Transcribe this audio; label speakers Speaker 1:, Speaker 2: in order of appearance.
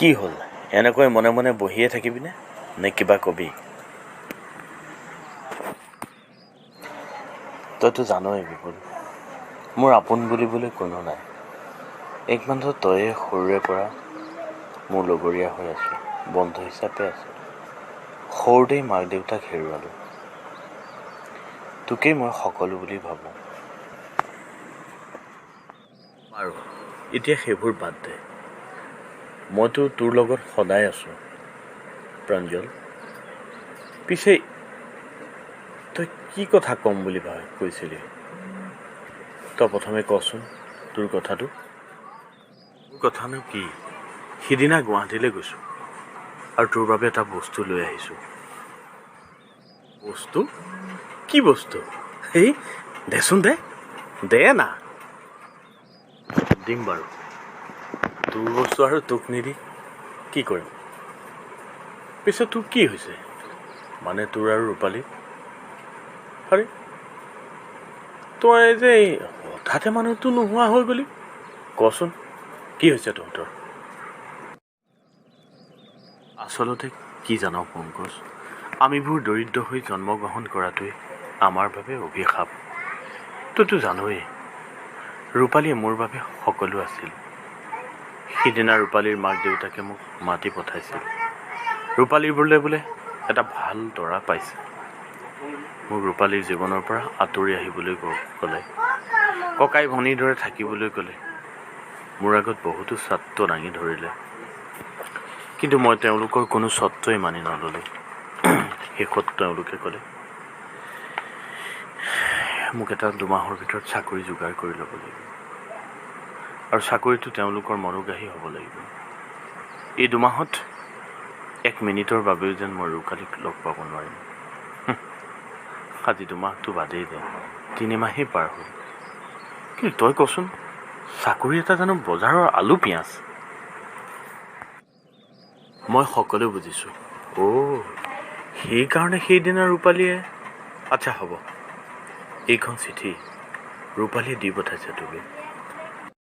Speaker 1: কি হ'ল, এনেকৈ মনে মনে বহিয়ে থাকিবিনে নে কিবা কবি? তইতো জানই বিপুল, মোৰ আপোন বুলিবলৈ কোনো নাই। একমাত্ৰ তয়ে সৰুৰে পৰা মোৰ লগৰীয়া হৈ আছ, বন্ধু হিচাপে আছ। সৰুতেই মাক দেউতাক হেৰুৱালোঁ, তোকেই মই সকলো বুলি ভাবোঁ। বাৰু এতিয়া সেইবোৰ বাদ দে, মইতো তোৰ লগত সদায় আছোঁ প্ৰাঞ্জল। পিছে তই কি কথা ক'ম বুলি কৈছিলি? তই প্ৰথমে কচোন তোৰ কথাটো। মোৰ কথানো কি, সিদিনা গুৱাহাটীলৈ গৈছোঁ আৰু তোৰ বাবে এটা বস্তু লৈ আহিছোঁ। বস্তু? কি বস্তু? এই দেচোন, দে দে না। দিম বাৰু, তোৰ বস্তু আৰু তোক নিদি কি কৰিম? পিছে তোৰ কি হৈছে? মানে তোৰ আৰু ৰূপালী? আৰে তই যে হঠাতে মানুহটো নোহোৱা হৈ গ'লি, কচোন কি হৈছে তহঁতৰ? আচলতে কি জান পংকজ, আমিবোৰ দৰিদ্ৰ হৈ জন্মগ্ৰহণ কৰাটোৱে আমাৰ বাবে অভিশাপ। তইতো জানৱেই ৰূপালীয়ে মোৰ বাবে সকলো আছিল। সিদিনা ৰূপালীৰ মাক দেউতাকে মোক মাতি পঠাইছিল। ৰূপালীৰ বোলে বোলে এটা ভাল দৰা পাইছে। মোক ৰূপালীৰ জীৱনৰ পৰা আঁতৰি আহিবলৈ ক'লে, ককাই ভনীৰ দৰে থাকিবলৈ ক'লে। মোৰ আগত বহুতো স্বাৰ্থ দাঙি ধৰিলে, কিন্তু মই তেওঁলোকৰ কোনো স্বত্বই মানি নল'লোঁ। শেষত তেওঁলোকে ক'লে মোক এটা 2 মাহৰ ভিতৰত চাকৰি যোগাৰ কৰি ল'ব লাগিব আৰু চাকৰিটো তেওঁলোকৰ মনোগ্ৰাহী হ'ব লাগিব। এই 2 মাহত 1 মিনিটৰ বাবেও যেন মই ৰূপালীক লগ পাব নোৱাৰিম। আজি 2 মাহটো বাদেই দে, 3 মাহেই পাৰ হ'ল। কিন্তু তই কচোন, চাকৰি এটা জানো বজাৰৰ আলু পিঁয়াজ? মই সকলো বুজিছোঁ। অ' সেইকাৰণে সেইদিনা ৰূপালীয়ে। আচ্ছা হ'ব, এইখন চিঠি ৰূপালীয়ে দি পঠাইছে তোলৈ।